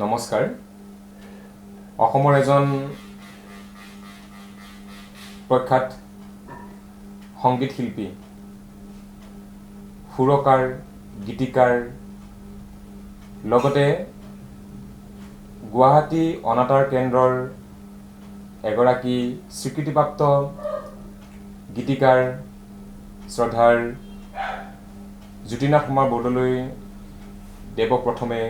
নমস্কাৰ। অসমৰ এজন প্ৰখ্যাত সংগীত শিল্পী, সুৰকাৰ, গীতিকাৰ, লগতে গুৱাহাটী অনাতাঁৰ কেন্দ্ৰৰ এগৰাকী স্বীকৃতিপ্ৰাপ্ত গীতিকাৰ শ্ৰদ্ধাৰ জ্যোতিনাথ শৰ্মা বৰদলৈ দেৱক প্ৰথমে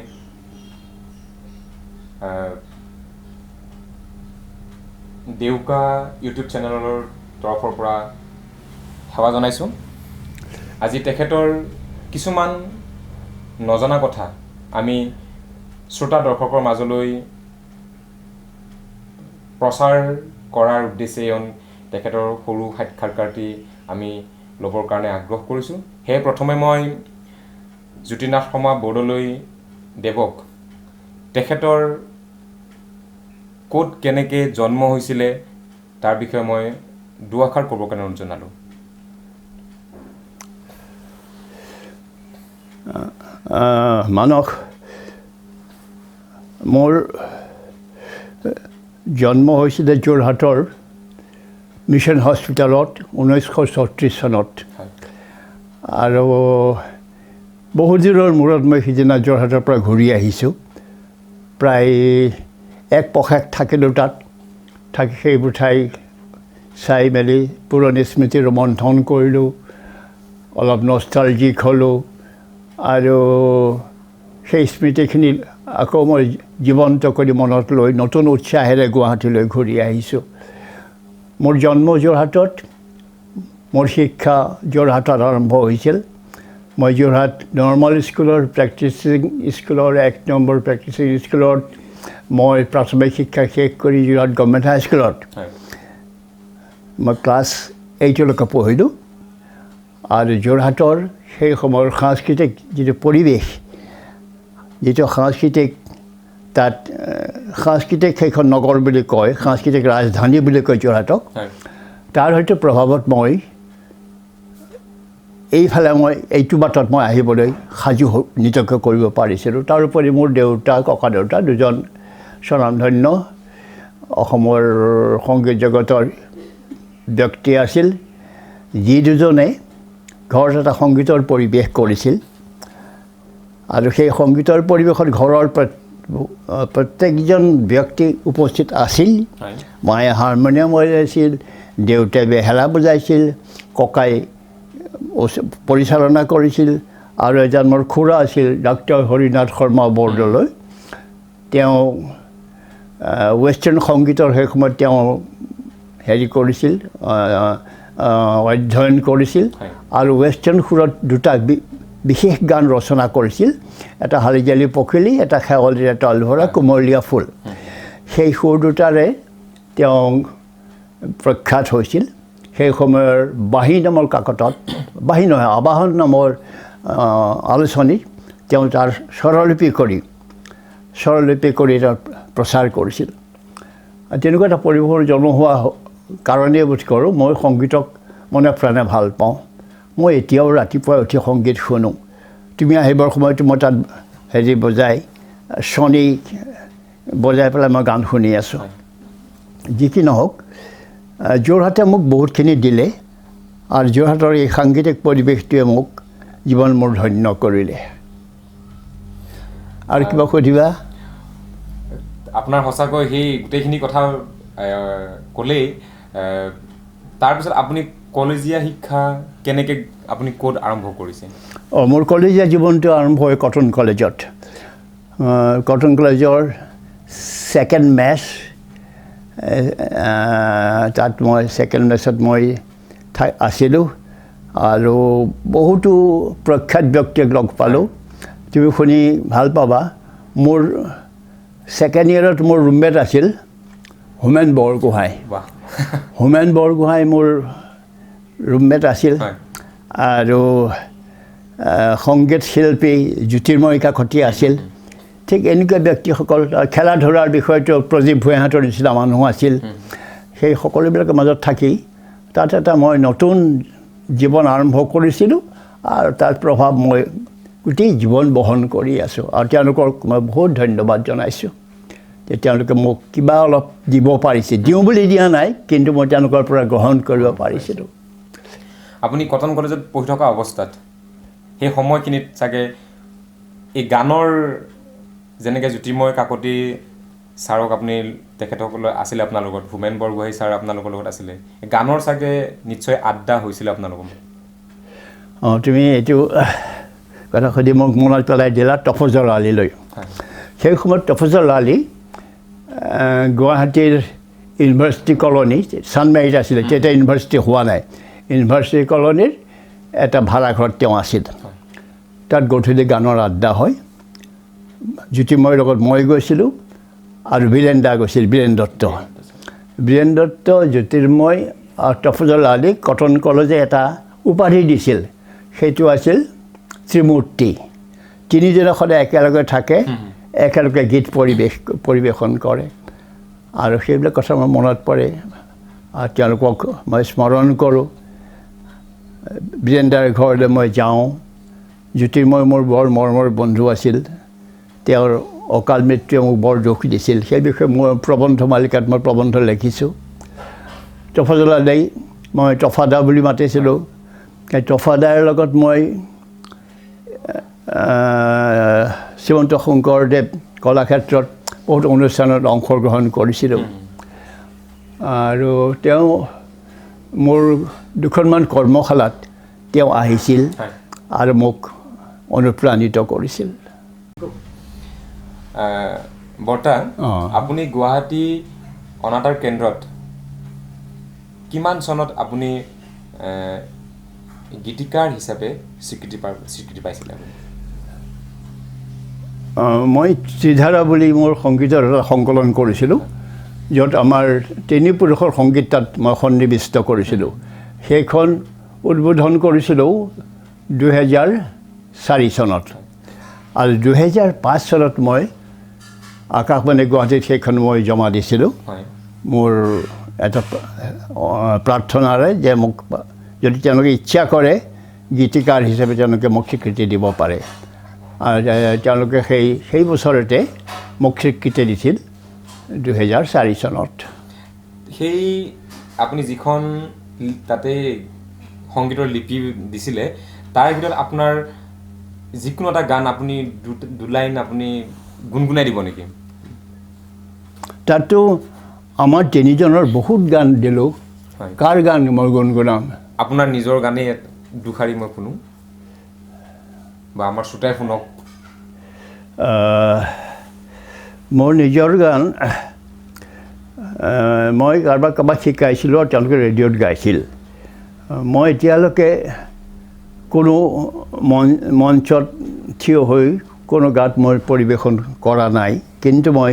দেউকা ইউটিউব চেনেলৰ তৰফৰ পৰা সেৱা জনাইছোঁ। আজি তেখেতৰ কিছুমান নজনা কথা আমি শ্ৰোতা দৰ্শকৰ মাজলৈ প্ৰচাৰ কৰাৰ উদ্দেশ্যে তেখেতৰ সৰু সাক্ষাৎকাৰটি আমি ল'বৰ কাৰণে আগ্ৰহ কৰিছোঁ। সেয়ে প্ৰথমে মই জ্যোতিনাথ শৰ্মা বৰদলৈ দেৱক তেখেতৰ ক'ত কেনেকৈ জন্ম হৈছিলে তাৰ বিষয়ে মই দুআষাৰ ক'বৰ কাৰণে অনুৰোধ জনালোঁ। মানস, মোৰ জন্ম হৈছিলে যোৰহাটৰ মিছন হস্পিটেলত 1936 চনত। আৰু বহুত দিনৰ মূৰত মই সিদিনা যোৰহাটৰ পৰা ঘূৰি আহিছোঁ। প্ৰায় এক পষেক থাকিলোঁ তাত, থাকি সেইবোৰ ঠাই চাই মেলি পুৰণি স্মৃতি ৰোমন্থন কৰিলোঁ, অলপ নষ্টালজিক হ'লোঁ আৰু সেই স্মৃতিখিনি আকৌ মই জীৱন্ত কৰি মনত লৈ নতুন উৎসাহেৰে গুৱাহাটীলৈ ঘূৰি আহিছোঁ। মোৰ জন্ম যোৰহাটত, মোৰ শিক্ষা যোৰহাটত আৰম্ভ হৈছিল। মই যোৰহাট নৰ্মেল স্কুলৰ প্ৰেক্টিচিং স্কুলৰ 1 নম্বৰ প্ৰেক্টিচিং স্কুলত মই প্ৰাথমিক শিক্ষা শেষ কৰি যোৰহাট গভৰ্ণমেণ্ট হাইস্কুলত মই ক্লাছ 8লৈকে পঢ়িলোঁ। আৰু যোৰহাটৰ সেই সময়ৰ সাংস্কৃতিক যিটো পৰিৱেশ, যিটো সাংস্কৃতিক তাত সাংস্কৃতিক সেইখন নগৰ বুলি কয়, সাংস্কৃতিক ৰাজধানী বুলি কয় যোৰহাটক, তাৰ হয়তো প্ৰভাৱত মই এইফালে মই এইটো বাটত মই আহিবলৈ সাজু নিজকে কৰিব পাৰিছিলোঁ। তাৰোপৰি মোৰ দেউতা, ককা দেউতা দুজন স্বনামধন্য অসমৰ সংগীত জগতৰ ব্যক্তি আছিল, যি দুজনে ঘৰত এটা সংগীতৰ পৰিৱেশ কৰিছিল। আৰু সেই সংগীতৰ পৰিৱেশত ঘৰৰ প্ৰত্যেকজন ব্যক্তি উপস্থিত আছিল। মায়ে হাৰমনিয়াম বজাইছিল, দেউতাই বেহেলা বজাইছিল, ককাই পৰিচালনা কৰিছিল। আৰু এজন মোৰ খুৰা আছিল, ডক্টৰ হৰিনাথ শৰ্মা বৰদলৈ, তেওঁ ৱেষ্টাৰ্ণ সংগীতৰ সেই সময়ত তেওঁ হেৰি কৰিছিল, অধ্যয়ন কৰিছিল। আৰু ৱেষ্টাৰ্ণ সুৰত দুটা বিশেষ গান ৰচনা কৰিছিল, এটা হালিজালি পখিলি, এটা শেৱালিৰে তলভৰা কুমলীয়া ফুল। সেই সুৰ দুটাৰে তেওঁ প্ৰখ্যাত হৈছিল। সেই সময়ৰ বাঁহী নামৰ কাকতত, বাঁহী নহয় আবাহন নামৰ আলোচনীত তেওঁ তাৰ স্বৰলিপি কৰি তেওঁ প্ৰচাৰ কৰিছিল। তেনেকুৱা এটা পৰিৱেশৰ জন্ম হোৱা কাৰণেই বোধ কৰোঁ মই সংগীতক মনে প্ৰাণে ভাল পাওঁ। মই এতিয়াও ৰাতিপুৱাই উঠি সংগীত শুনো। তুমি আহিবৰ সময়তো মই তাত হেৰি বজাই, চনী বজাই পেলাই মই গান শুনি আছোঁ। যি কি নহওক, যোৰহাটে মোক বহুতখিনি দিলে আৰু যোৰহাটৰ এই সাংগীতিক পৰিৱেশটোৱে মোক জীৱন মোৰ ধন্য কৰিলে। আৰু কিবা সুধিবা? আপোনাৰ সঁচাকৈ সেই গোটেইখিনি কথা ক'লেই। তাৰপিছত আপুনি কলেজীয়া শিক্ষা কেনেকৈ, আপুনি ক'ত আৰম্ভ কৰিছে? অঁ, মোৰ কলেজীয়া জীৱনটো আৰম্ভ হয় কটন কলেজত। কটন কলেজৰ ছেকেণ্ড মেচ, তাত মই ছেকেণ্ড মেচত মই আছিলোঁ আৰু বহুতো প্ৰখ্যাত ব্যক্তিক লগ পালোঁ। তুমি শুনি ভাল পাবা, মোৰ ছেকেণ্ড ইয়েৰত মোৰ ৰুমমেট আছিল হোমেন বৰগোহাঁই। হোমেন বৰগোহাঁই মোৰ ৰুমমেট আছিল। আৰু সংগীত শিল্পী জ্যোতিৰ্ময় কাকতি আছিল। ঠিক এনেকুৱা ব্যক্তিসকল, খেলা ধূলাৰ বিষয়টো প্ৰদীপ ভূঞাহঁতৰ নিচিনা মানুহ আছিল। সেই সকলোবিলাকৰ মাজত থাকি তাত এটা মই নতুন জীৱন আৰম্ভ কৰিছিলোঁ আৰু তাৰ প্ৰভাৱ মই গোটেই জীৱন বহন কৰি আছোঁ। আৰু তেওঁলোকক মই বহুত ধন্যবাদ জনাইছোঁ যে তেওঁলোকে মোক কিবা অলপ দিব পাৰিছে, দিওঁ বুলি দিয়া নাই, কিন্তু মই তেওঁলোকৰ পৰা গ্ৰহণ কৰিব পাৰিছিলোঁ। আপুনি কটন কলেজত পঢ়ি থকা অৱস্থাত সেই সময়খিনিত চাগে এই গানৰ, যেনেকৈ জ্যোতিৰ্ময় কাকতি ছাৰক আপুনি তেখেতসকল আছিলে আপোনাৰ লগত, হোমেন বৰগোহাঁই ছাৰ আপোনালোকৰ লগত আছিলে, গানৰ চাগে নিশ্চয় আড্ডা হৈছিলে আপোনালোকৰ? অঁ, তুমি এইটো কথা সুধি মোক মনত পেলাই দিলা তফজল আলীলৈ। সেই সময়ত তফজল আলী গুৱাহাটীৰ ইউনিভাৰ্চিটি কলনী, চানমাৰীত আছিলে, তেতিয়া ইউনিভাৰ্চিটি হোৱা নাই, ইউনিভাৰ্চিটি কলনীৰ এটা ভাড়াঘৰত তেওঁ আছিল। তাত গধূলি গানৰ আড্ডা হয়। জ্যোতিৰ্ময়ৰ লগত মই গৈছিলোঁ আৰু বীৰেন দা গৈছিল, বীৰেন দত্ত। বীৰেন দত্ত, জ্যোতিৰ্ময় আৰু তফজল আলীক কটন কলেজে এটা উপাধি দিছিল, সেইটো আছিল ত্ৰিমূৰ্তি। তিনিজনে সদায় একেলগে থাকে, একেলগে গীত পৰিৱেশন কৰে। আৰু সেইবিলাক কথা মোৰ মনত পৰে আৰু তেওঁলোকক মই স্মৰণ কৰোঁ। বীৰেন্দাৰ ঘৰলৈ মই যাওঁ। জ্যোতিৰ্ময় মোৰ বৰ মৰমৰ বন্ধু আছিল, তেওঁৰ অকাল মৃত্যুৱে মোক বৰ দুখ দিছিল। সেই বিষয়ে মোৰ প্ৰবন্ধ মালিকাত মই প্ৰবন্ধ লিখিছোঁ। তফজল আলী মই তফাদা বুলি মাতিছিলোঁ। সেই তফাদাৰ লগত মই শ্ৰীমন্ত শংকৰদেৱ কলাক্ষেত্ৰত বহুত অনুষ্ঠানত অংশগ্ৰহণ কৰিছিলোঁ। আৰু তেওঁ মোৰ দুখনমান কৰ্মশালাত তেওঁ আহিছিল আৰু মোক অনুপ্ৰাণিত কৰিছিল। বৰ্তা, আপুনি গুৱাহাটী অনাতাঁৰ কেন্দ্ৰত কিমান চনত আপুনি গীতিকাৰ হিচাপে স্বীকৃতি পাইছিলে? মই ত্ৰিধাৰা বুলি মোৰ সংগীতৰ এটা সংকলন কৰিছিলোঁ, য'ত আমাৰ তিনি পুৰুষৰ সংগীত তাত মই সন্নিৱিষ্ট কৰিছিলোঁ। সেইখন উদ্বোধন কৰিছিলোঁ 2004 চনত আৰু 2005 চনত মই আকাশবাণী গুৱাহাটীত সেইখন মই জমা দিছিলোঁ মোৰ এটা প্ৰাৰ্থনাৰে যে মোক যদি তেওঁলোকে ইচ্ছা কৰে গীতিকাৰ হিচাপে তেওঁলোকে মোক স্বীকৃতি দিব পাৰে। আৰু তেওঁলোকে সেই বছৰতে মোক স্বীকৃতি দিছিল 2004 চনত। সেই আপুনি যিখন তাতে সংগীতৰ লিপি দিছিলে, তাৰ ভিতৰত আপোনাৰ যিকোনো এটা গান আপুনি দুলাইন আপুনি গুণগুণাই দিব নেকি? তাতো আমাৰ তিনিজনৰ বহুত গান দিলোঁ। কাৰ গান মই গুণগুণাম? আপোনাৰ নিজৰ গানেই দুষাৰি মই শুনো বা আমাৰ শ্ৰোতাই শুনক। মোৰ নিজৰ গান মই কাৰোবাক কাৰোবাক শিকাইছিলোঁ আৰু তেওঁলোকে ৰেডিঅ'ত গাইছিল। মই এতিয়ালৈকে কোনো মঞ্চত থিয় হৈ কোনো গাত মই পৰিৱেশন কৰা নাই, কিন্তু মই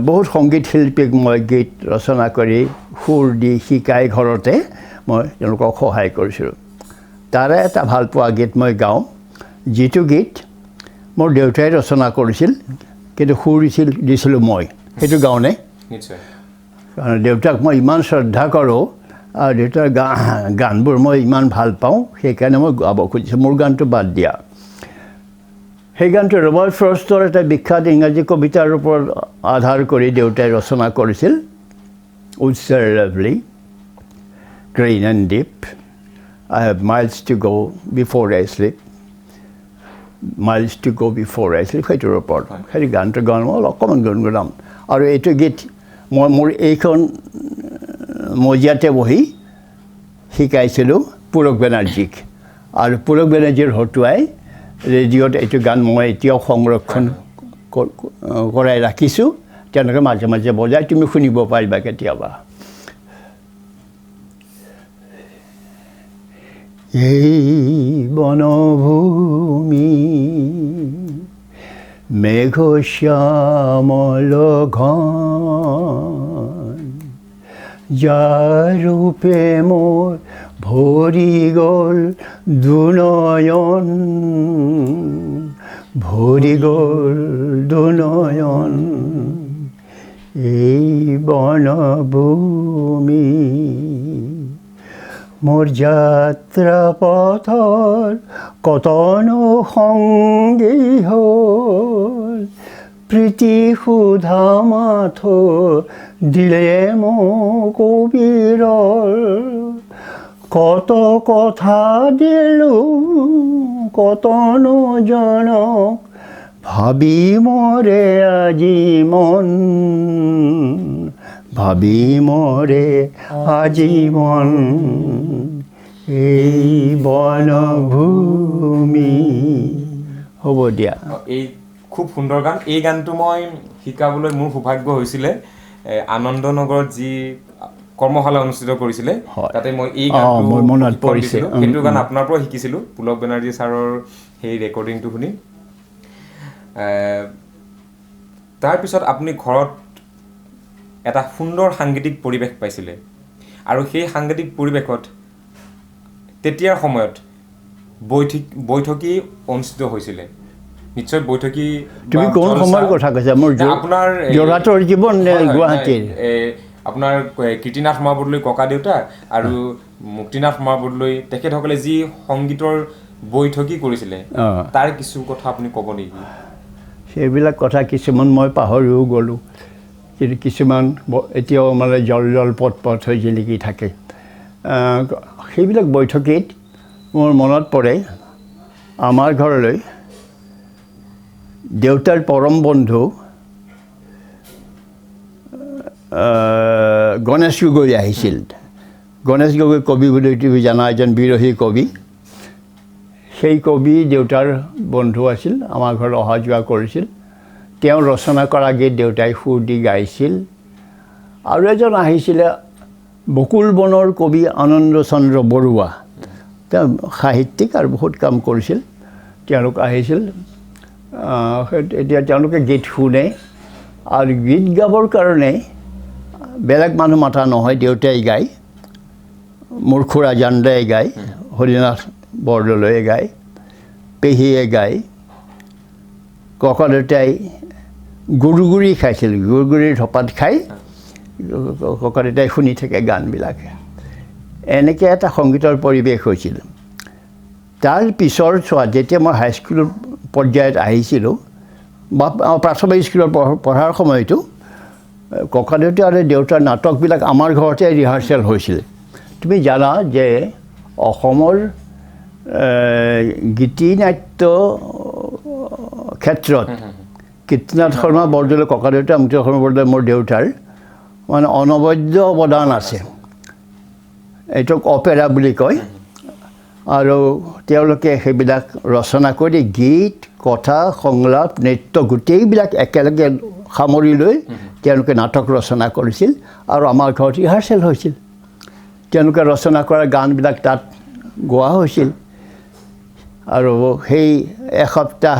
বহুত সংগীত শিল্পীক মই গীত ৰচনা কৰি সুৰ দি শিকাই ঘৰতে মই তেওঁলোকক সহায় কৰিছিলোঁ। তাৰে এটা ভালপোৱা গীত মই গাওঁ, যিটো গীত মোৰ দেউতাই ৰচনা কৰিছিল, কিন্তু সুৰ দিছিলোঁ মই। সেইটো গাওঁনে? নিশ্চয়। কাৰণ দেউতাক মই ইমান শ্ৰদ্ধা কৰোঁ আৰু দেউতাৰ গানবোৰ মই ইমান ভাল পাওঁ, সেইকাৰণে মই গাব খুজিছোঁ। মোৰ গানটো বাদ দিয়া। সেই গানটো ৰবাৰ্ট ফ্ৰষ্টৰ এটা বিখ্যাত ইংৰাজী কবিতাৰ ওপৰত আধাৰ কৰি দেউতাই ৰচনা কৰিছিল। Woods are lovely, green and deep, I have miles to go before I sleep, miles to go before I sleep, সেইটোৰ ওপৰত সেইটো গানটো গান মই অকণমান গুণগুণাম। আৰু এইটো গীত মই মোৰ এইখন মজিয়াতে বহি শিকাইছিলোঁ পুৰক বেনাৰ্জীক, আৰু পুৰক বেনাৰ্জীৰ হতুৱাই ৰেডিঅ'ত এইটো গান মই এতিয়াও সংৰক্ষণ কৰাই ৰাখিছোঁ। তেওঁলোকে মাজে মাজে বজাই, তুমি শুনিব পাৰিবা কেতিয়াবা। এই বনভূমি মেঘ শ্যামল ঘন, যাৰ ৰূপে মোৰ ভৰি গ'ল দুনয়ন, ভৰি গ'ল দুনয়ন। এই বনভূমি মোৰ যাত্ৰা পথৰ কতনো সংগী হ'ল, প্ৰীতি সুধা মাথো দিলে মোক বিৰল। কত কথা দিলোঁ কতনো জনক, ভাবি মৰে আজি মন, ভাবি মৰে আজি মন, এই বনভূমি। হ'ব দিয়া। এই খুব সুন্দৰ গান। এই গানটো মই শিকাবলৈ মোৰ সৌভাগ্য হৈছিলে আনন্দনগৰত যি কৰ্মশালা অনুষ্ঠিত কৰিছিলে, তাতে মই এই গানটো মনত পৰিছে। সেইটো গান আপোনাৰ পৰা শিকিছিলোঁ, পুলক বেনাৰ্জী ছাৰৰ সেই ৰেকৰ্ডিংটো শুনি। তাৰপিছত আপুনি ঘৰত এটা সুন্দৰ সাংগীতিক পৰিৱেশ পাইছিলে, আৰু সেই সাংগীতিক পৰিৱেশত তেতিয়াৰ সময়ত বৈঠকী অনুষ্ঠিত হৈছিলে। নিশ্চয় বৈঠকী। তুমি কোন সময়ৰ কথা কৈছা? মোৰ আপোনাৰ যোৰহাটৰ জীৱন নে গুৱাহাটীৰ? আপোনাৰ কীৰ্তিনাথ মহাবৰদলৈ ককা দেউতা আৰু মুক্তিনাথ মহাবৰদলৈ, তেখেতসকলে যি সংগীতৰ বৈঠকী কৰিছিলে, তাৰ কিছু কথা আপুনি ক'ব নেকি? সেইবিলাক কথা কিছুমান মই পাহৰিও গ'লোঁ, কিন্তু কিছুমান এতিয়াও মানে জল জল পট পট হৈ জিলিকি থাকে। সেইবিলাক বৈঠকীত মোৰ মনত পৰে, আমাৰ ঘৰলৈ দেউতাৰ পৰম বন্ধু গণেশ গগৈ আহিছিল। গণেশ গগৈ কবি বুলি তুমি জানা, এজন বিৰহী কবি। সেই কবি দেউতাৰ বন্ধু আছিল, আমাৰ ঘৰত অহা যোৱা কৰিছিল। তেওঁ ৰচনা কৰা গীত দেউতাই সুৰ দি গাইছিল। আৰু এজন আহিছিলে বকুল বনৰ কবি আনন্দ চন্দ্ৰ বৰুৱা, তেওঁ সাহিত্যিক আৰু বহুত কাম কৰিছিল। তেওঁলোক আহিছিল। এতিয়া তেওঁলোকে গীত শুনে, আৰু গীত গাবৰ কাৰণে বেলেগ মানুহ মাতা নহয়, দেউতাই গায়, মোৰ খুৰা জানদাই গায়, হৰিনাথ বৰদলৈয়ে গায়, পেহীয়ে গায়। ককাদেউতাই গুৰগুৰি খাইছিল, গুৰগুৰিৰ ধপাত খাই ককাদেউতাই শুনি থাকে গানবিলাক। এনেকৈ এটা সংগীতৰ পৰিৱেশ হৈছিল। তাৰ পিছৰ চোৱা, যেতিয়া মই হাইস্কুলৰ পৰ্যায়ত আহিছিলোঁ বা প্ৰাথমিক স্কুলত পঢ়াৰ সময়তো ককাদেউতা আৰু দেউতাৰ নাটকবিলাক আমাৰ ঘৰতে ৰিহাৰ্চেল হৈছিল। তুমি জানা যে অসমৰ গীতি নাট্য ক্ষেত্ৰত কীৰ্তিনাথ শৰ্মা বৰদলৈ ককাদেউতা, মুক্তিনাথ শৰ্মা বৰদলৈ মোৰ দেউতাৰ মানে অনবদ্য অৱদান আছে। এইটোক অপেৰা বুলি কয়। আৰু তেওঁলোকে সেইবিলাক ৰচনা কৰি গীত, কথা, সংলাপ, নৃত্য গোটেইবিলাক একেলগে সামৰি লৈ তেওঁলোকে নাটক ৰচনা কৰিছিল, আৰু আমাৰ ঘৰত ৰিহাৰ্চেল হৈছিল। তেওঁলোকে ৰচনা কৰা গানবিলাক তাত গোৱা হৈছিল। আৰু সেই এসপ্তাহ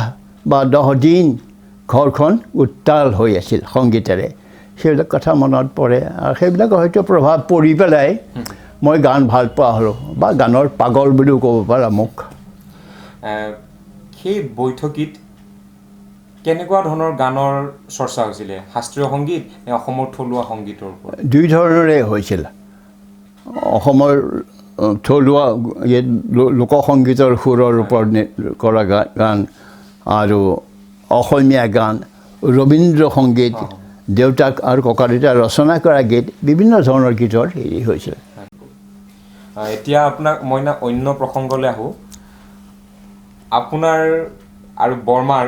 বা 10 দিন ঘৰখন উত্তাল হৈ আছিল সংগীতেৰে। সেইবিলাক কথা মনত পৰে, আৰু সেইবিলাক হয়তো প্ৰভাৱ পৰি পেলাই মই গান ভাল পোৱা হ'লোঁ, বা গানৰ পাগল বুলিও ক'ব পাৰা মোক। সেই বৈঠকীত কেনেকুৱা ধৰণৰ গানৰ চৰ্চা হৈছিলে? শাস্ত্ৰীয় সংগীত নে অসমৰ থলুৱা সংগীতৰ ওপৰত? দুই ধৰণৰে হৈছিল। অসমৰ থলুৱা লোকসংগীতৰ সুৰৰ ওপৰত কৰা গান, আৰু অসমীয়া গান, ৰবীন্দ্ৰ সংগীত, দেউতাক আৰু ককাদেউতাই ৰচনা কৰা গীত, বিভিন্ন ধৰণৰ গীতৰ হেৰি হৈছিল। এতিয়া আপোনাক মই না অন্য প্ৰসংগলৈ আহোঁ। আপোনাৰ আৰু বৰমাৰ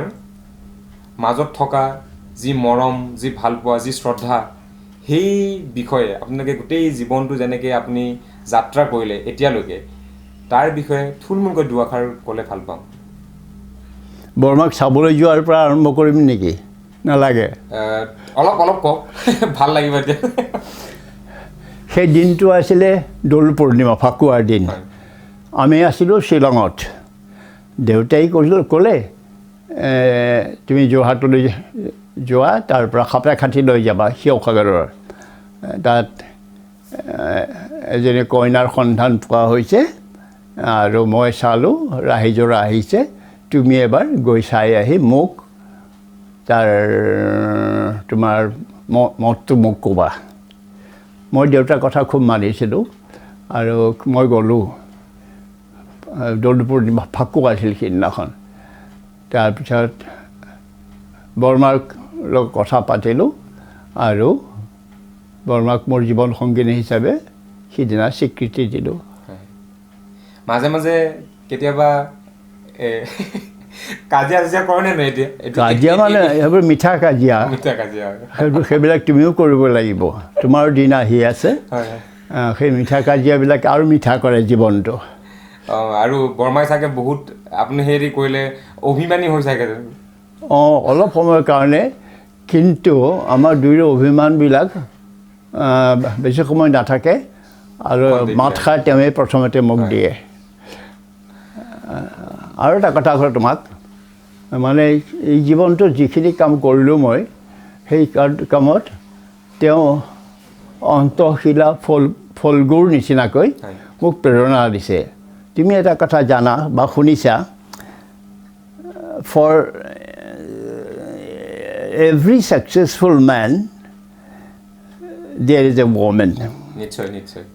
মাজত থকা যি মৰম, যি ভালপোৱা, যি শ্ৰদ্ধা, সেই বিষয়ে আপোনালোকে গোটেই জীৱনটো যেনেকৈ আপুনি যাত্ৰা কৰিলে এতিয়ালৈকে, তাৰ বিষয়ে থুলমূলকৈ দুআষাৰ ক'লে ভাল পাম। বৰমাক চাবলৈ যোৱাৰ পৰা আৰম্ভ কৰিম নেকি? নালাগে, অলপ অলপ কওক, ভাল লাগিব এতিয়া। সেই দিনটো আছিলে দৌল পূৰ্ণিমা, ফাকুৱাৰ দিন। আমি আছিলোঁ শ্বিলঙত। দেউতাই কৈছিল, ক'লে তুমি যোৰহাটলৈ যোৱা, তাৰ পৰা সাপেখাতিলৈ যাবা, শিৱসাগৰৰ। তাত এজনী কইনাৰ সন্ধান পোৱা হৈছে, আৰু মই চালোঁ ৰাহিযোৰা আহিছে, তুমি এবাৰ গৈ চাই আহি মোক তাৰ তোমাৰ মতটো মোক ক'বা। মই দেউতাৰ কথা খুব মানিছিলোঁ, আৰু মই গ'লোঁ। দৌল পূৰ্ণিমা ফাকুৱা আছিল সিদিনাখন। তাৰপিছত বৰমাৰ লগত কথা পাতিলোঁ আৰু বৰমাক মোৰ জীৱন সংগিনী হিচাপে সিদিনা স্বীকৃতি দিলোঁ। মাজে মাজে কেতিয়াবা কাজিয়া চাজিয়া কৰে নে? এতিয়া কাজিয়া মানে সেইবোৰ মিঠা কাজিয়া, সেইবোৰ সেইবিলাক তুমিও কৰিব লাগিব, তোমাৰো দিন আহি আছে। সেই মিঠা কাজিয়াবিলাক আৰু মিঠা কৰে জীৱনটো। অঁ, আৰু বৰমাই চাগে বহুত আপুনি হেৰি কৰিলে অভিমানী হৈ চাগে? অঁ, অলপ সময়ৰ কাৰণে, কিন্তু আমাৰ দুয়োৰে অভিমানবিলাক বেছি সময় নাথাকে আৰু মাতষাৰ তেওঁৱেই প্ৰথমতে মোক দিয়ে। আৰু এটা কথা কওঁ তোমাক, মানে এই জীৱনটোত যিখিনি কাম কৰিলোঁ মই, সেই কামত তেওঁ অন্তঃশিলা ফলগুৰ নিচিনাকৈ মোক প্ৰেৰণা দিছে। তুমি এটা কথা জানা বা শুনিছা, for every successful man there is a woman. নিশ্চয় নিশ্চয়।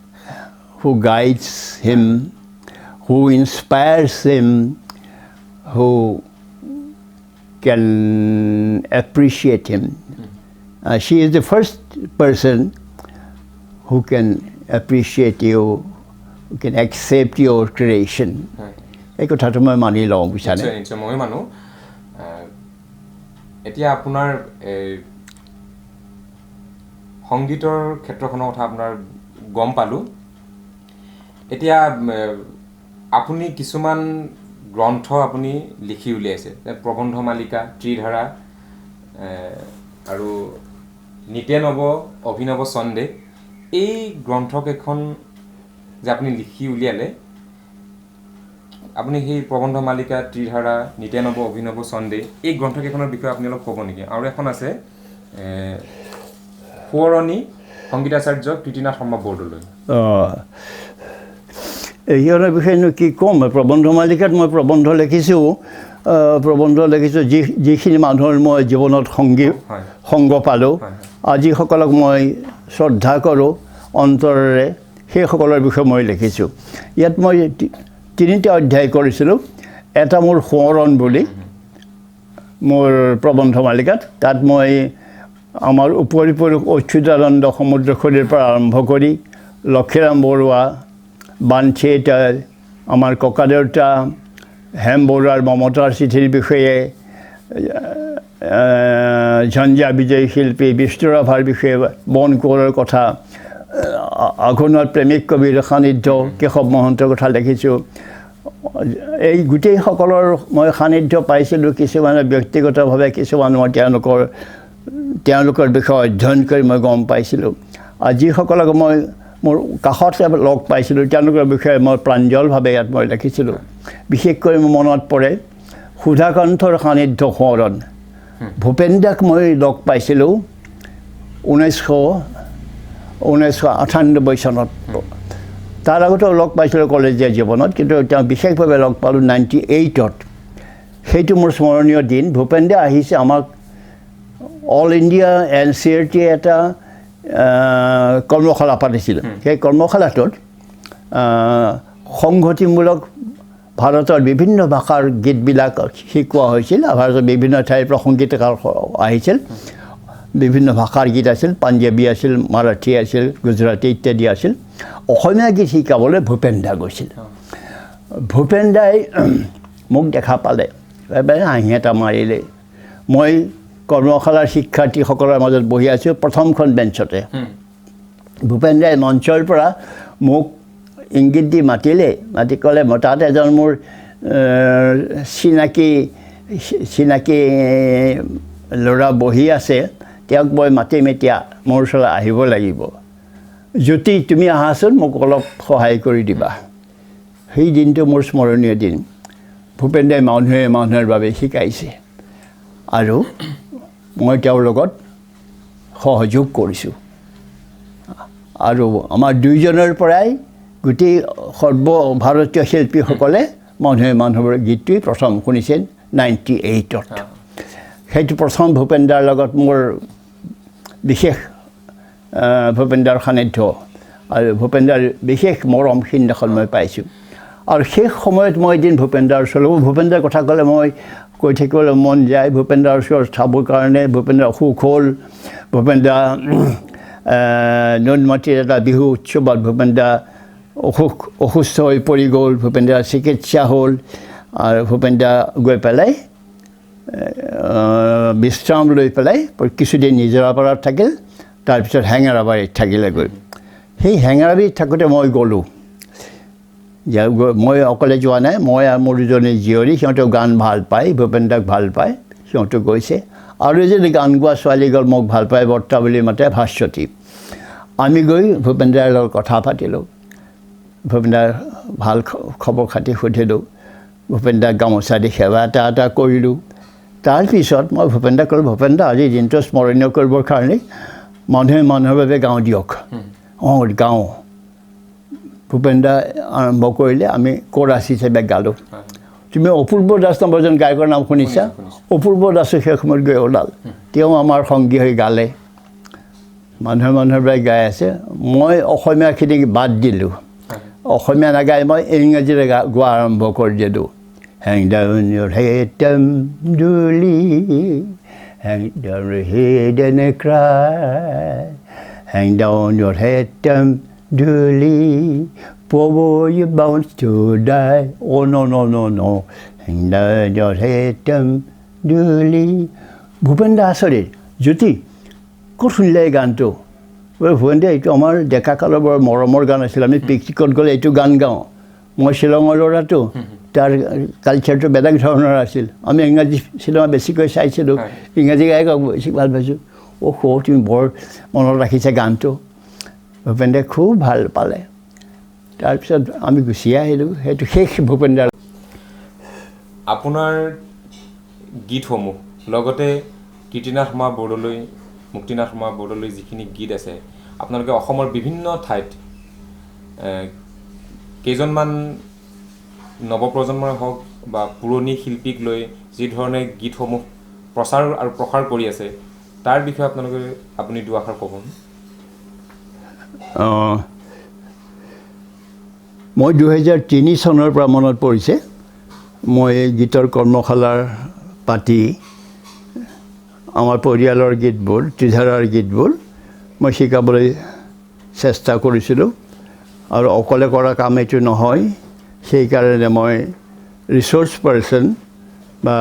Who guides him, who inspires him, who can appreciate him. She is the first person who can appreciate you, who can accept your creation. এই কথাটো মই মানি লওঁ, বুজিছানে? নিশ্চয়, ময়ো মানো। এতিয়া আপোনাৰ সংগীতৰ ক্ষেত্ৰখনৰ কথা আপোনাৰ গম পালোঁ। এতিয়া আপুনি কিছুমান গ্ৰন্থ আপুনি লিখি উলিয়াইছে, প্ৰবন্ধ মালিকা, ত্ৰিধাৰা আৰু নিতে নৱ অভিনৱ ছন্দে, এই গ্ৰন্থকেইখন যে আপুনি লিখি উলিয়ালে, আপুনি সেই প্ৰবন্ধ মালিকা, ত্ৰিধাৰা, নিতে নৱ অভিনৱ ছন্দে, এই গ্ৰন্থকেইখনৰ বিষয়ে আপুনি অলপ ক'ব নেকি? আৰু এখন আছে সোঁৱৰণী সংগীতাচাৰ্য কীৰ্তিনাথ শৰ্মা বৰদলৈ। অঁ, এইখনৰ বিষয়েনো কি ক'ম, প্ৰবন্ধ মালিকাত মই প্ৰবন্ধ লিখিছোঁ, যিখিনি মানুহৰ মই জীৱনত সংগ পালোঁ আৰু যিসকলক মই শ্ৰদ্ধা কৰোঁ অন্তৰেৰে, সেইসকলৰ বিষয়ে মই লিখিছোঁ। ইয়াত মই তিনিটা অধ্যায় কৰিছিলোঁ। এটা মোৰ সোঁৱৰণ বুলি মোৰ প্ৰবন্ধ মালিকাত, তাত মই আমাৰ উপৰিপুৰুষ অচ্যুতানন্দ সমুদ্ৰখৰীৰ পৰা আৰম্ভ কৰি লক্ষীৰাম বৰুৱা, বান থিয়েটাৰ, আমাৰ ককাদেউতা হেম বৰুৱাৰ মমতাৰ চিঠিৰ বিষয়ে, ঝঞ্ঝা বিজয়ী শিল্পী বিষ্ণু ৰাভাৰ বিষয়ে, বন কোঁৱৰৰ কথা, আঘোণৰ প্ৰেমিক কবিৰ সান্নিধ্য, কেশৱ মহন্তৰ কথা লিখিছোঁ। এই গোটেইসকলৰ মই সান্নিধ্য পাইছিলোঁ, কিছুমানে ব্যক্তিগতভাৱে, কিছুমান মই তেওঁলোকৰ বিষয়ে অধ্যয়ন কৰি মই গম পাইছিলোঁ। আৰু যিসকলক মই মোৰ কাষতে লগ পাইছিলোঁ তেওঁলোকৰ বিষয়ে মই প্ৰাঞ্জলভাৱে ইয়াত মই লিখিছিলোঁ। বিশেষকৈ মোৰ মনত পৰে সুধাকণ্ঠৰ সান্নিধ্য সোঁৱৰণ। ভূপেন দাক মই লগ পাইছিলোঁ 1998 চনত। তাৰ আগতেও লগ পাইছিলোঁ কলেজীয়া জীৱনত, কিন্তু তেওঁ বিশেষভাৱে লগ পালোঁ 98ত। সেইটো মোৰ স্মৰণীয় দিন। ভূপেন দা আহিছে আমাক অল ইণ্ডিয়া NCERT এটা কৰ্মশালা পাতিছিল। সেই কৰ্মশালাটোত সংহতিমূলক ভাৰতৰ বিভিন্ন ভাষাৰ গীতবিলাক শিকোৱা হৈছিল। ভাৰতৰ বিভিন্ন ঠাইৰ পৰা সংগীতকাৰ আহিছিল, বিভিন্ন ভাষাৰ গীত আছিল, পাঞ্জাবী আছিল, মাৰাঠী আছিল, গুজৰাটী ইত্যাদি আছিল। অসমীয়া গীত শিকাবলৈ ভূপেন দা গৈছিল। ভূপেন দাই মোক দেখা পালে, হাঁহি এটা মাৰিলে। মই কৰ্মশালাৰ শিক্ষাৰ্থীসকলৰ মাজত বহি আছোঁ প্ৰথমখন বেঞ্চতে। ভূপেন দাই মঞ্চৰ পৰা মোক ইংগিত দি মাতিলে, মাতি ক'লে, মই তাত এজন মোৰ চিনাকি ল'ৰা বহি আছে, তেওঁক মই মাতিম, এতিয়া মোৰ ওচৰলৈ আহিব লাগিব। জ্যোতি, তুমি আহাচোন, মোক অলপ সহায় কৰি দিবা। সেই দিনটো মোৰ স্মৰণীয় দিন। ভূপেন দাই মানুহে মানুহৰ বাবে শিকাইছে আৰু মই তেওঁৰ লগত সহযোগ কৰিছোঁ। আৰু আমাৰ দুইজনৰ পৰাই গোটেই সৰ্বভাৰতীয় শিল্পীসকলে মানুহে মানুহৰ গীতটোৱেই প্ৰথম শুনিছিল 98ত। সেইটো প্ৰথম ভূপেন দাৰ লগত মোৰ বিশেষ ভূপেন দাৰ সান্নিধ্য আৰু ভূপেন দাৰ বিশেষ মৰম সিদিনাখন মই পাইছোঁ। আৰু সেই সময়ত মই এদিন ভূপেন দাৰ ওচৰলৈ, ভূপেন দাৰ কথা ক'লে মই কৈ থাকিবলৈ মন যায়। ভূপেন দাৰ ওচৰত চাবৰ কাৰণে, ভূপেন দাৰ অসুখ হ'ল, ভূপেন দা নুনমাটিৰ এটা বিহু উৎসৱত ভূপেন দা অসুস্থ হৈ পৰি গ'ল। ভূপেন দাৰ চিকিৎসা হ'ল আৰু ভূপেন দা গৈ পেলাই বিশ্ৰাম লৈ পেলাই কিছুদিন নিজৰাপাৰাত থাকিল, তাৰপিছত হেঙেৰাবাৰীত থাকিলেগৈ। সেই হেঙেৰাবাৰীত থাকোঁতে মই গ'লোঁ। মই অকলে যোৱা নাই, মই আৰু মোৰ দুজনী জীয়ৰী, সিহঁতেও গান ভাল পায়, ভূপেন দাক ভাল পায়, সিহঁতো গৈছে। আৰু এজনী গান গোৱা ছোৱালী গ'ল, মোক ভাল পায়, বৰ্তা বুলি মাতে, ভাস্বতী। আমি গৈ ভূপেন দাৰ লগত কথা পাতিলোঁ, ভূপেন দাৰ ভাল খবৰ খাতি সুধিলোঁ, ভূপেন দাক গামোচা দি সেৱা এটা এটা কৰিলোঁ। তাৰপিছত মই ভূপেন দাক ক'লোঁ, ভূপেন দা, আজি দিনটো স্মৰণীয় কৰিবৰ কাৰণে মানুহে মানুহৰ বাবে গাওঁ দিয়ক। অঁ, গাওঁ। ভূপেন দা আৰম্ভ কৰিলে, আমি কোৰাছ হিচাপে গালোঁ। তুমি অপূৰ্ব দাস নামৰ এজন গায়কৰ নাম শুনিছা? অপূৰ্ব দাসো সেই সময়ত গৈ ওলাল, তেওঁ আমাৰ সংগী হৈ গালে। মানুহে মানুহৰ বাবে গাই আছে। মই অসমীয়াখিনিক বাদ দিলোঁ, অসমীয়া নাগাই মই ইংৰাজীৰে গোৱা আৰম্ভ কৰি দিলোঁ। Hang down your head, Tom Dooley, hang down your head and cry, hang down your head, Tom Dooley, poor boy, you're bound to die. Oh no no no no, hang down your head, Tom Dooley. Bhupen দা আচৰিত, জ্যোতি ক'ত শুনিলে এই গানটো? বোলে ভূপেন দা, এইটো আমাৰ ডেকা কালৰ বৰ মৰমৰ গান আছিল, আমি পিকনিকত গ'লে এইটো গান গাওঁ। মই শ্বিলঙৰ ল'ৰাটো, তাৰ কালচাৰটো বেলেগ ধৰণৰ আছিল। আমি ইংৰাজী চিনেমা বেছিকৈ চাইছিলোঁ, ইংৰাজী গায়ক বেছি ভাল পাইছোঁ। অ' সৌ, তুমি বৰ মনত ৰাখিছা গানটো। ভূপেন দাই খুব ভাল পালে। তাৰপিছত আমি গুচি আহিলোঁ। সেইটো শেষ ভূপেন দাৰ। আপোনাৰ গীতসমূহ লগতে কীৰ্তিনাথ শৰ্মা বৰদলৈ, মুক্তিনাথ শৰ্মা বৰদলৈ যিখিনি গীত আছে, আপোনালোকে অসমৰ বিভিন্ন ঠাইত কেইজনমান নৱপ্ৰজন্মই হওক বা পুৰণি শিল্পীক লৈ যি ধৰণে গীতসমূহ প্ৰচাৰ আৰু প্ৰসাৰ কৰি আছে, তাৰ বিষয়ে আপুনি দুআষাৰ ক'ব? অঁ, মই 2003 চনৰ পৰা মনত পৰিছে, মই এই গীতৰ কৰ্মশালাৰ পাতি আমাৰ পৰিয়ালৰ গীতবোৰ, ত্ৰিধাৰাৰ গীতবোৰ মই শিকাবলৈ চেষ্টা কৰিছিলোঁ। আৰু অকলে কৰা কাম এইটো নহয়, সেইকাৰণে মই ৰিচ'ৰ্চ পাৰ্চন বা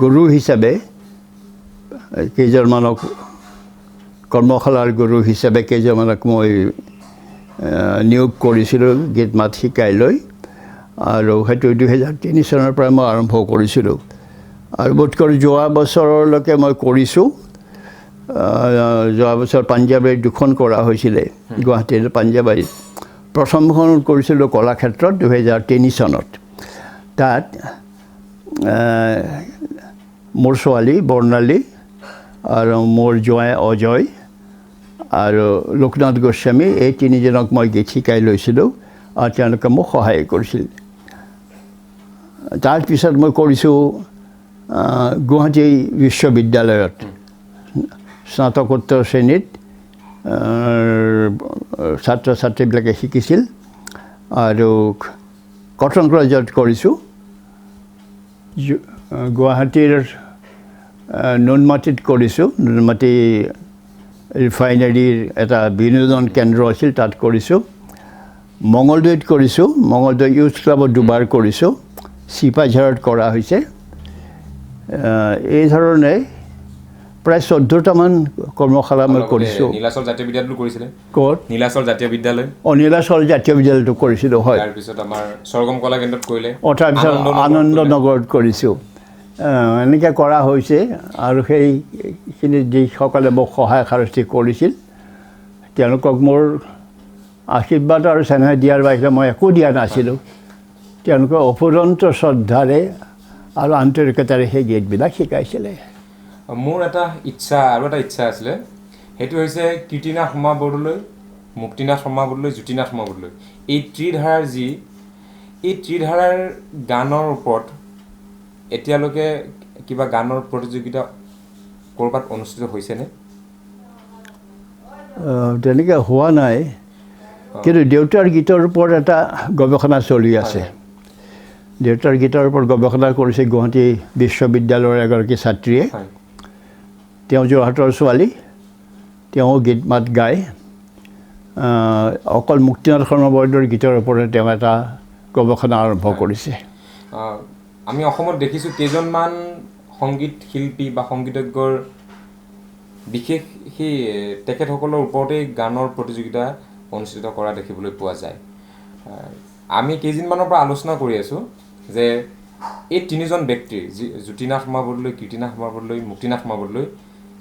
গুৰু হিচাপে কেইজনমানক, কৰ্মশালাৰ গুৰু হিচাপে কেইজনমানক মই নিয়োগ কৰিছিলোঁ গীত মাত শিকাই লৈ। আৰু সেইটো 2003 চনৰ পৰা মই আৰম্ভ কৰিছিলোঁ আৰু বোধকৰোঁ যোৱা বছৰলৈকে মই কৰিছোঁ। যোৱা বছৰ পাঞ্জাবাৰীত দুখন কৰা হৈছিলে, গুৱাহাটীৰ পাঞ্জাবাৰীত। প্ৰথমখন কৰিছিলোঁ কলাক্ষেত্ৰত 2003 চনত। তাত মোৰ ছোৱালী বৰ্ণালী আৰু মোৰ জোঁৱাই অজয় আৰু লোকনাথ গোস্বামী, এই তিনিজনক মই গীত শিকাই লৈছিলোঁ আৰু তেওঁলোকে মোক সহায় কৰিছিল। তাৰপিছত মই কৰিছোঁ গুৱাহাটী বিশ্ববিদ্যালয়ত স্নাতকোত্তৰ শ্ৰেণীত ছাত্ৰ ছাত্ৰীবিলাকে শিকিছিল আৰু কটন কলেজত কৰিছোঁ, গুৱাহাটীৰ নুনমাটিত কৰিছোঁ, নুনমাটি ৰিফাইনেৰীৰ এটা বিনোদন কেন্দ্ৰ আছিল তাত কৰিছোঁ, মঙলদৈত কৰিছোঁ, মঙলদৈ ইউথ ক্লাবত দুবাৰ কৰিছোঁ, চিপাঝাৰত কৰা হৈছে। এই ধৰণে প্ৰায় 14টামান কৰ্মশালা মই কৰিছোঁ। নীলাচল জাতীয় বিদ্যালয়তো কৰিছিলে? ক'ত? নীলাচল জাতীয় বিদ্যালয়। অঁ, নীলাচল জাতীয় বিদ্যালয়টো কৰিছিলোঁ, হয়। তাৰপিছত আমাৰ স্বৰ্গম কলা কেন্দ্ৰত কৰিলে। অঁ, তাৰপিছত আনন্দনগৰত কৰিছোঁ। এনেকৈ কৰা হৈছে। আৰু সেইখিনি যিসকলে মোক সহায় সাৰথি কৰিছিল তেওঁলোকক মোৰ আশীৰ্বাদ আৰু চেনেহ দিয়াৰ বাহিৰে মই একো দিয়া নাছিলোঁ। তেওঁলোকে অফুৰন্ত শ্ৰদ্ধাৰে আৰু আন্তৰিকতাৰে সেই গীতবিলাক শিকাইছিলে। মোৰ এটা ইচ্ছা আৰু এটা ইচ্ছা আছিলে, সেইটো হৈছে কীৰ্তিনাথ শৰ্মা বৰদলৈ, মুক্তিনাথ শৰ্মা বৰদলৈ, জ্যোতিনাথ শৰ্মা বৰদলৈ, এই ত্ৰিধাৰাৰ যি এই ত্ৰিধাৰাৰ গানৰ ওপৰত এতিয়ালৈকে কিবা গানৰ প্ৰতিযোগিতা ক'ৰবাত অনুষ্ঠিত হৈছেনে? তেনেকৈ হোৱা নাই। কিন্তু দেউতাৰ গীতৰ ওপৰত এটা গৱেষণা চলি আছে। দেউতাৰ গীতৰ ওপৰত গৱেষণা কৰিছে গুৱাহাটী বিশ্ববিদ্যালয়ৰ এগৰাকী ছাত্ৰীয়ে। তেওঁ যোৰহাটৰ ছোৱালী, তেওঁ গীত মাত গায়। অকল মুক্তিনাথ শৰ্মা বৰদলৈৰ গীতৰ ওপৰতে তেওঁ এটা গৱেষণা আৰম্ভ কৰিছে। আমি অসমত দেখিছোঁ কেইজনমান সংগীত শিল্পী বা সংগীতজ্ঞৰ বিশেষ সেই তেখেতসকলৰ ওপৰতেই গানৰ প্ৰতিযোগিতা অনুষ্ঠিত কৰা দেখিবলৈ পোৱা যায়। আমি কেইদিনমানৰ পৰা আলোচনা কৰি আছোঁ যে এই তিনিজন ব্যক্তিৰ, জ্যোতিনাথ শৰ্মা বৰদলৈ, কীৰ্তিনাথ শৰ্মা বৰদলৈ, মুক্তিনাথ শৰ্মা বৰদলৈ,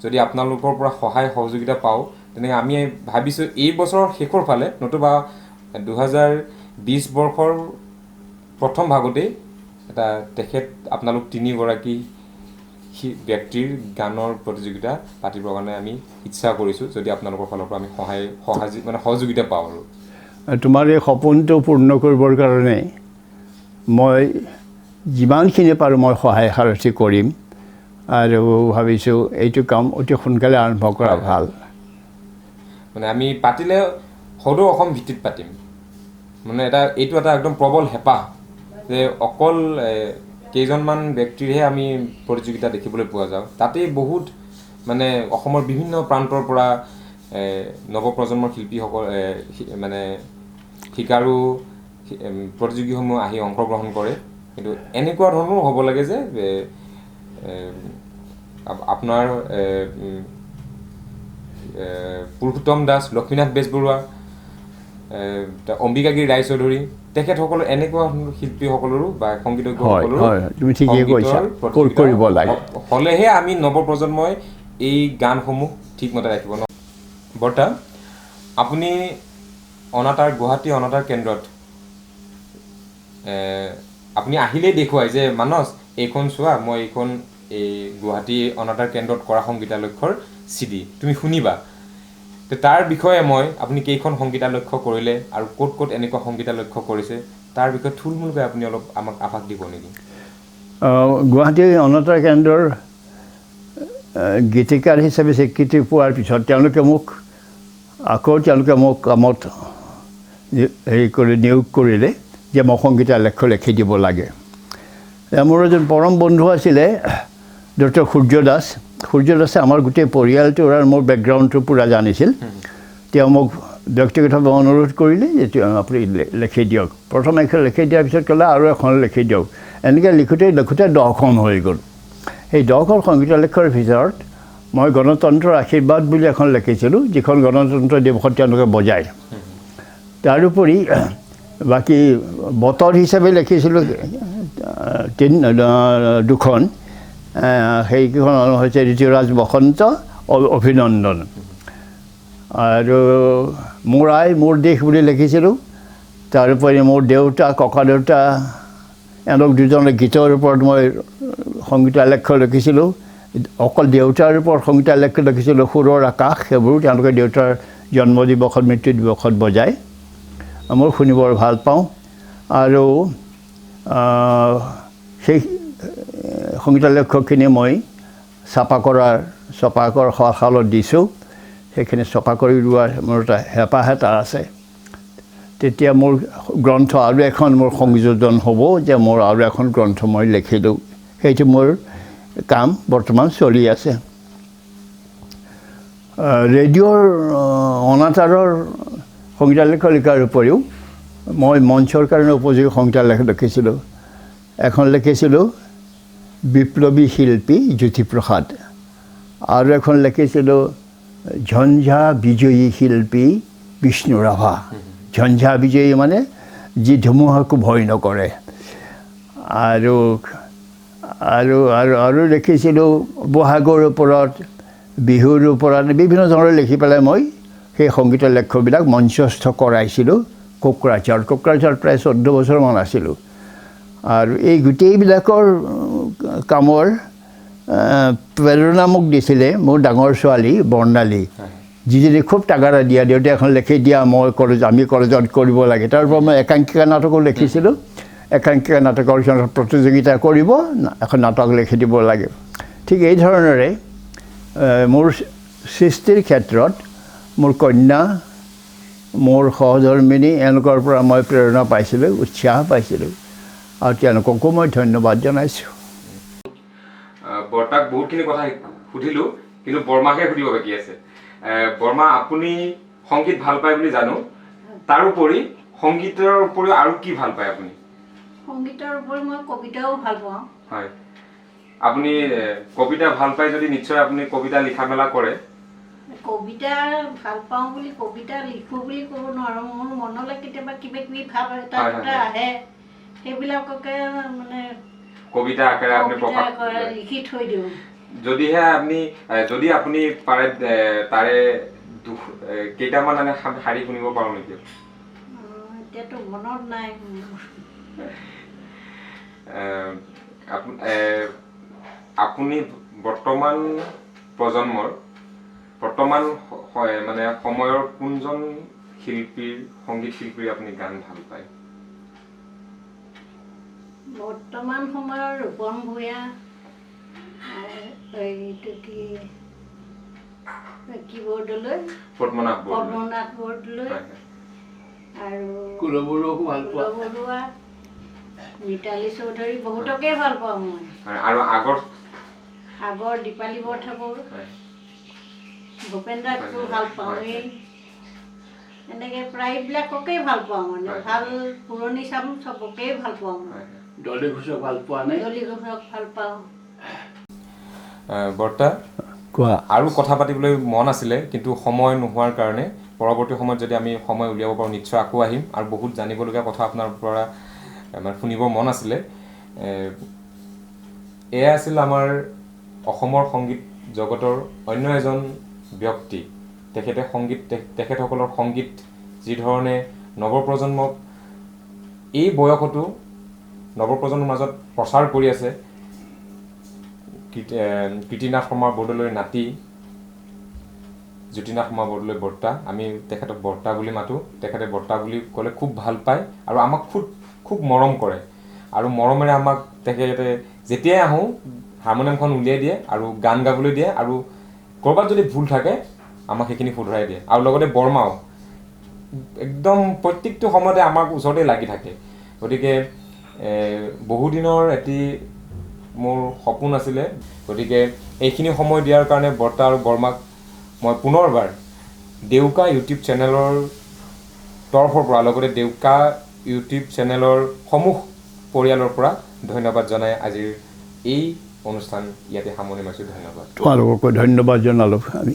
যদি আপোনালোকৰ পৰা সহায় সহযোগিতা পাওঁ, তেনেকৈ আমি ভাবিছোঁ এই বছৰৰ শেষৰ ফালে নতুবা 2020 বৰ্ষৰ প্ৰথম ভাগতেই এটা তেখেত আপোনালোক তিনিগৰাকী ব্যক্তিৰ গানৰ প্ৰতিযোগিতা পাতিবৰ কাৰণে আমি ইচ্ছা কৰিছোঁ, যদি আপোনালোকৰ ফালৰ পৰা আমি সহায় মানে সহযোগিতা পাওঁ। আৰু তোমাৰ এই সপোনটো পূৰ্ণ কৰিবৰ কাৰণে মই যিমানখিনি পাৰোঁ মই সহায় সাৰথি কৰিম, আৰু ভাবিছোঁ এইটো কাম অতি সোনকালে আৰম্ভ কৰা ভাল। মানে আমি পাতিলে সদৌ অসম ভিত্তিত পাতিম, মানে এটা এইটো এটা একদম প্ৰবল হেঁপাহ যে অকল কেইজনমান ব্যক্তিৰহে আমি প্ৰতিযোগিতা দেখিবলৈ পোৱা যাওঁ, তাতেই বহুত মানে অসমৰ বিভিন্ন প্ৰান্তৰ পৰা নৱপ্ৰজন্মৰ শিল্পীসকল মানে শিকাৰু প্ৰতিযোগীসমূহ আহি অংশগ্ৰহণ কৰে। কিন্তু এনেকুৱা ধৰণৰো হ'ব লাগে যে আপোনাৰ পুৰুষোত্তম দাস, লক্ষ্মীনাথ বেজবৰুৱা, অম্বিকাগিৰি ৰায়চৌধুৰী, তেখেতসকলৰ এনেকুৱা শিল্পীসকলৰো বা সংগীতজ্ঞসকলৰো হ'লেহে আমি নৱপ্ৰজন্মই এই গানসমূহ ঠিকমতে ৰাখিব। বৰ্তা, আপুনি অনাতাঁৰ গুৱাহাটী অনাতাঁৰ কেন্দ্ৰত আপুনি আহিলেই দেখুৱাই যে মানস এইখন চোৱা, মই এইখন এই গুৱাহাটী অনাতাঁৰ কেন্দ্ৰত কৰা সংগীতালক্ষ্যৰ চিডি তুমি শুনিবা। তাৰ বিষয়ে মই আপুনি কেইখন সংগীতালক্ষ্য কৰিলে আৰু ক'ত ক'ত এনেকুৱা সংগীতালক্ষ্য কৰিছে তাৰ বিষয়ে থুলমূলকৈ আপুনি অলপ আমাক আভাস দিব নেকি? গুৱাহাটী অনাতাঁৰ কেন্দ্ৰৰ গীতিকাৰ হিচাপে স্বীকৃতি পোৱাৰ পিছত তেওঁলোকে মোক আকৌ কামত হেৰি কৰি নিয়োগ কৰিলে যে মই সংগীতালক্ষ্য লিখি দিব লাগে। মোৰ এজন পৰম বন্ধু আছিলে ডক্টৰ সূৰ্য দাস। সূৰ্য দাসে আমাৰ গোটেই পৰিয়ালটোৰ আৰু মোৰ বেকগ্ৰাউণ্ডটো পূৰা জানিছিল। তেওঁ মোক ব্যক্তিগতভাৱে অনুৰোধ কৰিলে যে আপুনি লিখি দিয়ক। প্ৰথম এখন লিখি দিয়াৰ পিছত ক'লে আৰু এখন লিখি দিয়ক। এনেকৈ লিখোঁতে লিখোঁতে 10খন হৈ গ'ল। সেই 10খন সংগীতালক্ষ্যৰ ভিতৰত মই গণতন্ত্ৰৰ আশীৰ্বাদ বুলি এখন লিখিছিলোঁ, যিখন গণতন্ত্ৰ দিৱসত তেওঁলোকে বজায়। তাৰোপৰি বাকী বতৰ হিচাপে লিখিছিলোঁ 2খন, সেইকেইখন হৈছে ঋতুৰাজ বসন্ত, অভিনন্দন, আৰু মোৰ আই মোৰ দেশ বুলি লিখিছিলোঁ। তাৰোপৰি মোৰ দেউতা, ককা দেউতা, এওঁলোক দুজনৰ গীতৰ ওপৰত মই সংগীতালক্ষ্য লিখিছিলোঁ। অকল দেউতাৰ ওপৰত সংগীতালক্ষ্য লিখিছিলোঁ, সুৰৰ আকাশ, সেইবোৰ তেওঁলোকে দেউতাৰ জন্মদিৱসত, মৃত্যু দিৱসত বজায়। মই শুনি বৰ ভাল পাওঁ। আৰু সেই সংগীতালক্ষ্যখিনি মই ছপা কৰাৰ শালত দিছোঁ। সেইখিনি ছপা কৰি লোৱাৰ মোৰ এটা হেঁপাহ এটা আছে। তেতিয়া মোৰ গ্ৰন্থ আৰু এখন মোৰ সংযোজন হ'ব যে মোৰ আৰু এখন গ্ৰন্থ মই লিখিলোঁ। সেইটো মোৰ কাম বৰ্তমান চলি আছে। ৰেডিঅ'ৰ অনাতাঁৰৰ সংগীতালক্ষ্য লিখাৰ উপৰিও মই মঞ্চৰ কাৰণে উপযোগী সংগীতালক্ষ্য লিখিছিলোঁ। এখন লিখিছিলোঁ বিপ্লৱী শিল্পী জ্যোতিপ্ৰসাদ, আৰু এখন লিখিছিলোঁ ঝঞ্ঝা বিজয়ী শিল্পী বিষ্ণু ৰাভা। ঝঞ্ঝা বিজয়ী মানে যি ধুমুহাকো ভয় নকৰে। আৰু আৰু আৰু আৰু লিখিছিলোঁ বহাগৰ ওপৰত, বিহুৰ ওপৰত, বিভিন্ন ধৰণৰ লিখি পেলাই মই সেই সংগীতালক্ষ্যবিলাক মঞ্চস্থ কৰাইছিলোঁ কোকৰাঝাৰত। কোকৰাঝাৰত প্ৰায় 14 বছৰমান আছিলোঁ। আৰু এই গোটেইবিলাকৰ কামৰ প্ৰেৰণা মোক দিছিলে মোৰ ডাঙৰ ছোৱালী বৰ্ণালী, যিজনী খুব তাগাৰা দিয়া, দেউতাই এখন লিখি দিয়া, মই কলেজ আমি কলেজত কৰিব লাগে। তাৰ পৰা মই একাংকিকা নাটকো লিখিছিলোঁ। একাংকিকা নাটকৰ প্ৰতিযোগিতা কৰিব, এখন নাটক লিখি দিব লাগে। ঠিক এই ধৰণেৰে মোৰ সৃষ্টিৰ ক্ষেত্ৰত মোৰ কন্যা মোৰ সহধৰ্মিনী, এওঁলোকৰ পৰা মই প্ৰেৰণা পাইছিলোঁ, উৎসাহ পাইছিলোঁ আৰু তেওঁলোককো মই ধন্যবাদ জনাইছোঁ। বৰ্তাক বহুতখিনি কথা সুধিলোঁ, কিন্তু বৰমাকহে সুধিব বাকী আছে। বৰমা, আপুনি সংগীত ভাল পায় বুলি জানো, তাৰোপৰি সংগীতৰ উপৰিও আৰু কি ভাল পায় আপুনি? সংগীতৰ উপৰি মই কবিতাও ভাল পাওঁ। হয়, আপুনি কবিতা ভাল পায় যদি নিশ্চয় আপুনি কবিতা লিখা মেলা কৰে? কবিতা ভাল পাওঁ বুলি কবিতা লিখোঁ বুলি ক'ব নোৱাৰোঁ। মোৰ মনলৈ কেতিয়াবা কিবা কিবি ভাৱ এটা দুটা আহে, সেইবিলাককে মানে কবিতা আকাৰে আপুনি কবিতা প্ৰকাশ আকাৰে লিখি থৈ দিওঁ। যদিহে আপুনি যদি আপুনি পাৰে তাৰে কেইটামান মানে শাৰী শুনিব পাৰোঁ নেকি? এতিয়াতো মনত নাই। আপুনি বৰ্তমান প্ৰজন্মৰ বৰ্তমান মানে সময়ৰ কোনজন শিল্পীৰ, সংগীত শিল্পীৰ আপুনি গান ভাল পায়? বৰ্তমান সময়ৰ ৰূপম ভূঞা, এইটো কি কি বৰদলৈ, পদ্মনাভ বৰদলৈ, পদ্মনাথ বৰদলৈ আৰু কুল বৰুৱাকো ভাল পোৱা? কুল বৰুৱা, মিতালী চৌধুৰী, বহুতকে ভাল পাওঁ মই। আৰু আগৰ? আগৰ দীপালী বৰঠাকুৰ, ভূপেন দাকো ভাল পাওঁৱেই। এনেকৈ প্ৰায়বিলাককেই ভাল পাওঁ মানে, ভাল পুৰণি চাম চবকেই ভাল পাওঁ মই। ডলী ঘোষক ভাল পোৱা নাই? ডলী ঘোষক ভাল পাওঁ। বৰ্তা, কোৱা। আৰু কথা পাতিবলৈ মন আছিলে, কিন্তু সময় নোহোৱাৰ কাৰণে পৰৱৰ্তী সময়ত যদি আমি সময় উলিয়াব পাৰোঁ নিশ্চয় আকৌ আহিম। আৰু বহুত জানিবলগীয়া কথা আপোনাৰ পৰা মানে শুনিব মন আছিলে। এয়া আছিল আমাৰ অসমৰ সংগীত জগতৰ অন্য এজন ব্যক্তি। তেখেতে সংগীত, তেখেতসকলৰ সংগীত যিধৰণে নৱপ্ৰজন্মক এই বয়সতো নৱপ্ৰজন্মৰ মাজত প্ৰচাৰ কৰি আছে, কীৰ্তিনাথ শৰ্মা বৰদলৈৰ নাতি জ্যোতিনাথ শৰ্মা বৰদলৈ বৰ্তা, আমি তেখেতক বৰ্তা বুলি মাতোঁ। তেখেতে বৰ্তা বুলি ক'লে খুব ভাল পায় আৰু আমাক খুব খুব মৰম কৰে আৰু মৰমেৰে আমাক তেখেতে যেতিয়াই আহোঁ হাৰমনিয়ামখন উলিয়াই দিয়ে আৰু গান গাবলৈ দিয়ে আৰু ক'ৰবাত যদি ভুল থাকে আমাক সেইখিনি শুধৰাই দিয়ে। আৰু লগতে বৰমাও একদম প্ৰত্যেকটো সময়তে আমাক ওচৰতে লাগি থাকে। গতিকে বহুদিনৰ এটি মোৰ সপোন আছিলে, গতিকে এইখিনি সময় দিয়াৰ কাৰণে বৰ্তা আৰু বৰমাক মই পুনৰবাৰ ডেউকা ইউটিউব চেনেলৰ তৰফৰ পৰা, লগতে ডেউকা ইউটিউব চেনেলৰ সমূহ পৰিয়ালৰ পৰা ধন্যবাদ জনাই আজিৰ এই অনুষ্ঠান ইয়াতে সামৰণি মাৰিছোঁ। ধন্যবাদ। তোমালোককো ধন্যবাদ জনালোঁ আমি।